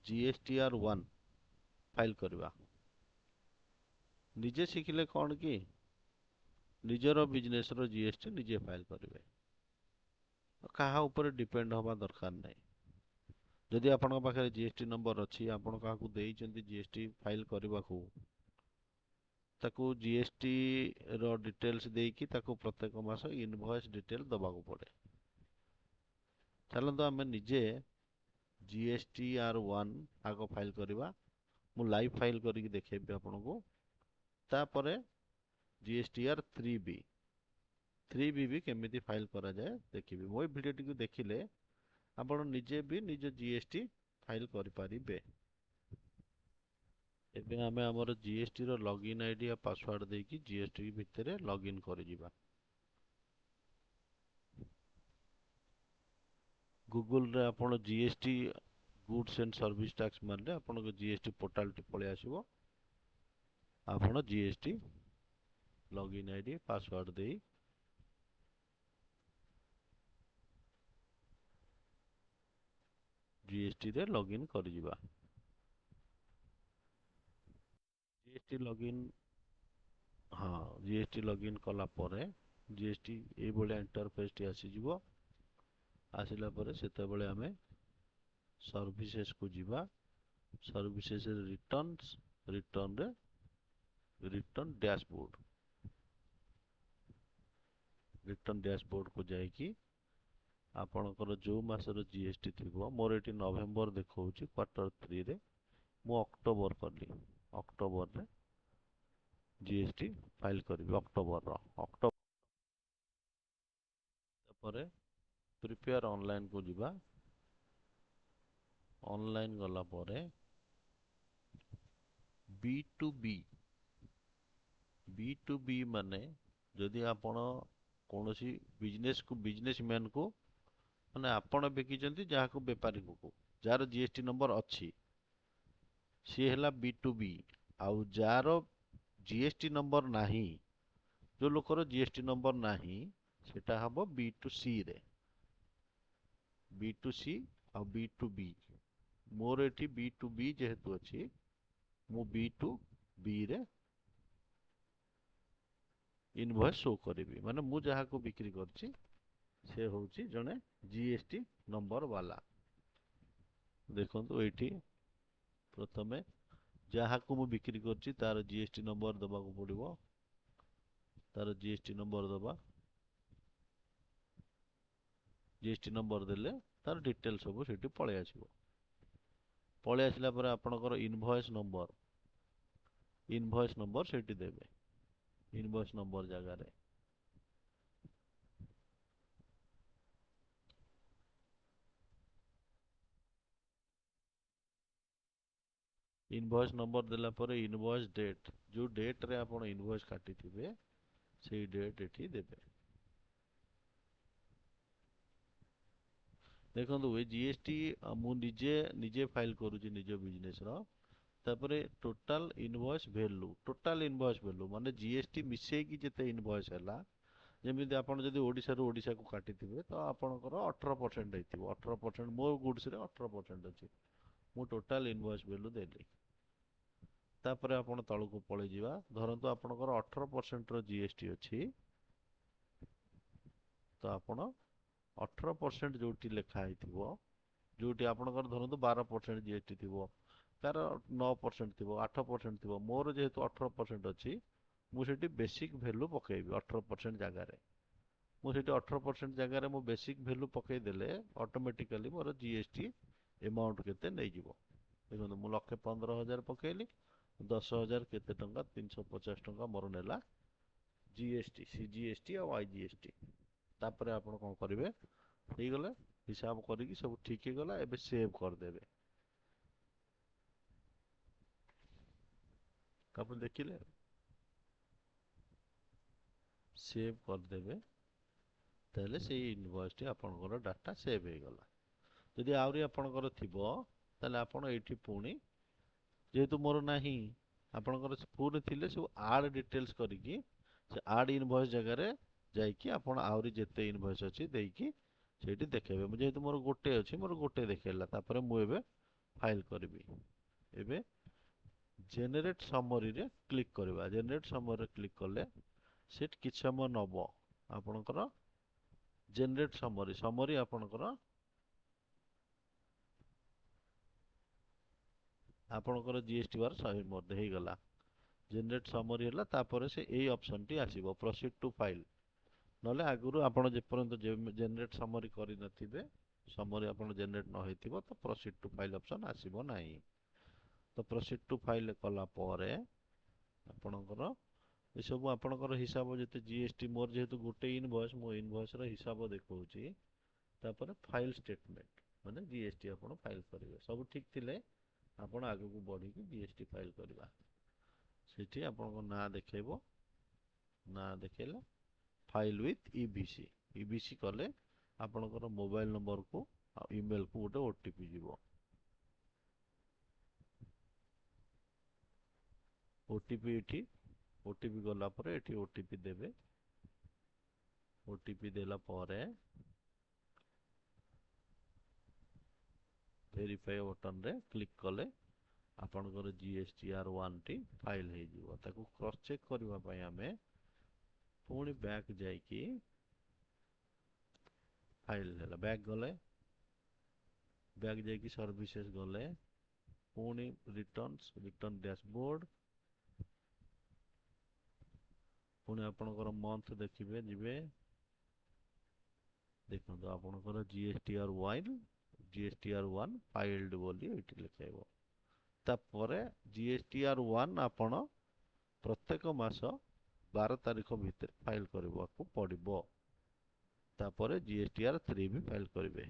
GSTR 1 file କରିବା। ନିଜେ ଶିଖିଲେ କ'ଣ କି ନିଜର ବିଜନେସ୍ର GST ନିଜେ ଫାଇଲ୍ କରିବେ, କାହା ଉପରେ ଡିପେଣ୍ଡ ହେବା ଦରକାର ନାହିଁ। ଯଦି ଆପଣଙ୍କ ପାଖରେ GST number ଅଛି, ଆପଣ କାହାକୁ ଦେଇଛନ୍ତି GST file କରିବାକୁ, ତାକୁ GSTର ଡିଟେଲ୍ସ ଦେଇକି ତାକୁ ପ୍ରତ୍ୟେକ ମାସ ଇନଭଏସ୍ ଡିଟେଲ୍ ଦେବାକୁ ପଡ଼େ। ଚାଲନ୍ତୁ ଆମେ ନିଜେ GSTR 1 ଆଗ ଫାଇଲ୍ କରିବା। ମୁଁ ଲାଇଭ୍ ଫାଇଲ୍ କରିକି ଦେଖେଇବି ଆପଣଙ୍କୁ। ତାପରେ GSTR 3B, 3B ବି କେମିତି ଫାଇଲ୍ କରାଯାଏ ଦେଖିବି। ମୋ ଏଇ ଭିଡ଼ିଓଟିକୁ ଦେଖିଲେ ଆପଣ ନିଜେ ବି ନିଜ GST file କରିପାରିବେ। ଏବେ ଆମେ ଆମର GSTର ଲଗ୍ଇନ୍ ID ଆଉ ପାସୱାର୍ଡ଼ ଦେଇକି GST ଭିତରେ ଲଗ୍ଇନ୍ କରିଯିବା। ଗୁଗୁଲରେ ଆପଣ GST goods and service tax ମାରିଲେ ଆପଣଙ୍କ GST ପୋର୍ଟାଲଟି ପଳେଇ ଆସିବ। ଆପଣ GST login ID password ଦେଇ GSTରେ ଲଗ୍ଇନ୍ କରିଯିବା। GST login, ହଁ, GST login କଲା ପରେ GST ଏଇଭଳିଆ ଇଣ୍ଟରଫେସ୍ଟି ଆସିଯିବ। ଆସିଲା ପରେ ସେତେବେଳେ ଆମେ ସର୍ଭିସେସ୍କୁ ଯିବା। ସର୍ଭିସେସ୍ରେ ରିଟର୍ଣ୍ଣସ୍, ରିଟର୍ଣ୍ଣରେ ରିଟର୍ଣ୍ଣ ଡ୍ୟାସବୋର୍ଡ଼, ରିଟର୍ଣ୍ଣ ଡ୍ୟାସବୋର୍ଡ଼କୁ ଯାଇକି ଆପଣଙ୍କର ଯେଉଁ ମାସର GST ଥିବ, ମୋର ଏଠି ନଭେମ୍ବର ଦେଖାଉଛି କ୍ୱାର୍ଟର 3ରେ, ମୁଁ ଅକ୍ଟୋବର କଲି, ଅକ୍ଟୋବରରେ GST file କରିବି, ଅକ୍ଟୋବରର ଅକ୍ଟୋବର। ତାପରେ ପ୍ରିପେୟାର ଅନଲାଇନ୍କୁ ଯିବା। ଅନଲାଇନ୍ ଗଲା ପରେ ବି ଟୁ ବି, ବି ଟୁ ବି ମାନେ ଯଦି ଆପଣ କୌଣସି ବିଜନେସ୍କୁ, ବିଜନେସମ୍ୟାନ୍କୁ, ମାନେ ଆପଣ ବିକିଛନ୍ତି ଯାହାକୁ, ବେପାରୀକୁ, ଯାହାର GST number ଅଛି, ସିଏ ହେଲା ବି ଟୁ ବି। ଆଉ ଯାହାର GST number ନାହିଁ, ଯେଉଁ ଲୋକର GST number ନାହିଁ, ସେଟା ହେବ ବି ଟୁ ସିରେ। ବି ଟୁ ସି ଆଉ ବି ଟୁ ବି। ମୋର ଏଠି ବି ଟୁ ବି ଯେହେତୁ ଅଛି, ମୁଁ ବି ଟୁ ବିରେ ଇନଭଏସ୍ ଶୋ କରିବି। ମାନେ ମୁଁ ଯାହାକୁ ବିକ୍ରି କରିଛି ସେ ହେଉଛି ଜଣେ GST number ବାଲା। ଦେଖନ୍ତୁ, ଏଇଠି ପ୍ରଥମେ ଯାହାକୁ ମୁଁ ବିକ୍ରି କରିଛି ତାର GST number ଦେବାକୁ ପଡ଼ିବ। ତାର GST number ଦେବା। GST number ଦେଲେ ତାର ଡିଟେଲ୍ ସବୁ ସେଇଠି ପଳେଇ ଆସିବ। ପଳେଇ ଆସିଲା ପରେ ଆପଣଙ୍କର ଇନଭଏସ୍ ନମ୍ବର, ଇନଭଏସ୍ ନମ୍ବର ସେଇଠି ଦେବେ। ଇନଭଏସ୍ ନମ୍ବର ଜାଗାରେ ଇନଭଏସ୍ ନମ୍ବର ଦେଲା ପରେ ଇନଭଏସ୍ ଡେଟ୍, ଯେଉଁ ଡେଟ୍ରେ ଆପଣ ଇନଭଏସ୍ କାଟିଥିବେ ସେଇ ଡେଟ୍ ଏଠି ଦେବେ। ଦେଖନ୍ତୁ, ଏ GST ମୁଁ ନିଜେ ନିଜେ ଫାଇଲ୍ କରୁଛି ନିଜ ବିଜନେସ୍ର। ତାପରେ total invoice value, total invoice value ମାନେ GST ମିଶେଇକି ଯେତେ ଇନଭଏସ୍ ହେଲା। ଯେମିତି ଆପଣ ଯଦି ଓଡ଼ିଶାରୁ ଓଡ଼ିଶାକୁ କାଟିଥିବେ ତ ଆପଣଙ୍କର 18% ହେଇଥିବ। 18%, ମୋ ଗୁଡ୍ସରେ 18% ଅଛି। ମୁଁ ଟୋଟାଲ ଇନଭଏସ୍ ଭ୍ୟାଲୁ ଦେଲି। ତାପରେ ଆପଣ ତଳକୁ ପଳେଇଯିବା। ଧରନ୍ତୁ ଆପଣଙ୍କର 18%ର GST ଅଛି, ତ ଆପଣ 18% ଯେଉଁଠି ଲେଖା ହେଇଥିବ, ଯେଉଁଠି ଆପଣଙ୍କର ଧରନ୍ତୁ 12% GST ଥିବ, ତାର 9% ଥିବ, 8% ଥିବ, ମୋର ଯେହେତୁ 18% ଅଛି, ମୁଁ ସେଠି ବେସିକ୍ ଭ୍ୟାଲୁ ପକାଇବି 18% ଜାଗାରେ। ମୁଁ ସେଠି 18% ଜାଗାରେ ମୁଁ ବେସିକ୍ ଭ୍ୟାଲୁ ପକାଇଦେଲେ ଅଟୋମେଟିକାଲି ମୋର GST amount କେତେ ନେଇଯିବ। ଦେଖନ୍ତୁ, ମୁଁ 1,15,000 ପକାଇଲି, 10,000 କେତେ ଟଙ୍କା, 350 ଟଙ୍କା ମୋର ନେଲା GST, CGST ଆଉ IGST। ତାପରେ ଆପଣ କ'ଣ କରିବେ? ହେଇଗଲେ, ହିସାବ କରିକି ସବୁ ଠିକ୍ ହେଇଗଲା, ଏବେ ସେଭ୍ କରିଦେବେ। ଆପଣ ଦେଖିଲେ, ସେଭ୍ କରିଦେବେ, ତାହେଲେ ସେଇ ଇନଭଏସ୍ଟି ଆପଣଙ୍କର ଡାଟା ସେଭ୍ ହେଇଗଲା। ଯଦି ଆହୁରି ଆପଣଙ୍କର ଥିବ, ତାହେଲେ ଆପଣ ଏଇଠି ପୁଣି, ଯେହେତୁ ମୋର ନାହିଁ, ଆପଣଙ୍କର ପୁଣି ଥିଲେ ସବୁ ଆଡ଼୍ ଡିଟେଲ୍ସ କରିକି ସେ ଆଡ଼୍ ଇନଭଏସ୍ ଜାଗାରେ ଯାଇକି ଆପଣ ଆହୁରି ଯେତେ ଇନଭଏସ୍ ଅଛି ଦେଇକି ସେଇଠି ଦେଖେଇବେ। ମୁଁ ଯେହେତୁ ମୋର ଗୋଟେ ଅଛି, ମୋର ଗୋଟେ ଦେଖେଇଲା। ତାପରେ ମୁଁ ଏବେ ଫାଇଲ୍ କରିବି। ଏବେ ଜେନେରେଟ୍ ସମରିରେ କ୍ଲିକ୍ କରିବା। ଜେନେରେଟ୍ ସମରିରେ କ୍ଲିକ୍ କଲେ ସେଠି କିଛି ସମୟ ନେବ ଆପଣଙ୍କର ଜେନେରେଟ୍ ସମରି। ସମରି ଆପଣଙ୍କର ଜି ଏସ୍ ଟି ବାର ଶହେ ମଧ୍ୟ ହେଇଗଲା। ଜେନେରେଟ୍ ସମରି ହେଲା, ତାପରେ ସେ ଏଇ ଅପସନ୍ଟି ଆସିବ ପ୍ରୋସିଡ୍ ଟୁ ଫାଇଲ୍। ନହେଲେ ଆଗରୁ ଆପଣ ଯେପର୍ଯ୍ୟନ୍ତ ଜେନେରେଟ୍ ସମରି କରିନଥିବେ, ସମରି ଆପଣ ଜେନେରେଟ୍ ନ ହେଇଥିବ, ତ ପ୍ରୋସିଡ୍ ଟୁ ଫାଇଲ୍ ଅପସନ୍ ଆସିବ ନାହିଁ। ତ ପ୍ରୋସିଡ୍ ଟୁ ଫାଇଲ୍ କଲା ପରେ ଆପଣଙ୍କର ଏସବୁ ଆପଣଙ୍କର ହିସାବ ଯେତେ ଜି ଏସ୍ ଟି, ମୋର ଯେହେତୁ ଗୋଟେ ଇନଭଏସ୍, ମୋ ଇନଭଏସ୍ର ହିସାବ ଦେଖାଉଛି। ତାପରେ ଫାଇଲ୍ ଷ୍ଟେଟମେଣ୍ଟ ମାନେ ଜି ଏସ୍ ଟି ଆପଣ ଫାଇଲ୍ କରିବେ। ସବୁ ଠିକ୍ ଥିଲେ ଆପଣ ଆଗକୁ ବଢ଼ିକି ଜି ଏସ୍ ଟି ଫାଇଲ୍ କରିବା। ସେଠି ଆପଣଙ୍କ ନାଁ ଦେଖେଇବ, ନାଁ ଦେଖେଇଲା file with E V C. E V C କଲେ ଆପଣଙ୍କର ମୋବାଇଲ୍ ନମ୍ବରକୁ ଆଉ ଇମେଲକୁ ଗୋଟେ ଓ ଟି ପି ଯିବ। ଓ ଟି ପି ଏଠି ଓ ଟି ପି ଗଲା ପରେ ଏଠି ଓ ଟି ପି ଦେବେ। ଓ ଟି ପି ଦେଲା ପରେ ଭେରିଫାଏ ବଟନରେ କ୍ଲିକ୍ କଲେ ଆପଣଙ୍କର ଜି ଏସ୍ ଟି ଆର୍ ୱାନ୍ଟି ଫାଇଲ୍ ହେଇଯିବ। ତାକୁ କ୍ରସ୍ ଚେକ୍ କରିବା ପାଇଁ ଆମେ ପୁଣି ବ୍ୟାକ୍ ଯାଇକି ଫାଇଲ୍ ହେଲା, ବ୍ୟାକ୍ ଗଲେ, ବ୍ୟାକ୍ ଯାଇକି ସର୍ଭିସେସ୍ ଗଲେ, ପୁଣି ରିଟର୍ଣ୍ଣସ୍, ରିଟର୍ଣ୍ଣ ଡ୍ୟାସବୋର୍ଡ଼, ପୁଣି ଆପଣଙ୍କର ମନ୍ଥ ଦେଖିବେ, ଯିବେ, ଦେଖନ୍ତୁ ଆପଣଙ୍କର G S T R one, G S T R one filed ବୋଲି ଏଇଠି ଲେଖାଇବ। ତାପରେ G S T R one ଆପଣ ପ୍ରତ୍ୟେକ ମାସ 12 ତାରିଖ ଭିତରେ ଫାଇଲ୍ କରିବାକୁ ପଡ଼ିବ। ତାପରେ ଜି ଏସ୍ ଟି ଆର୍ 3 ବି ଫାଇଲ୍ କରିବେ।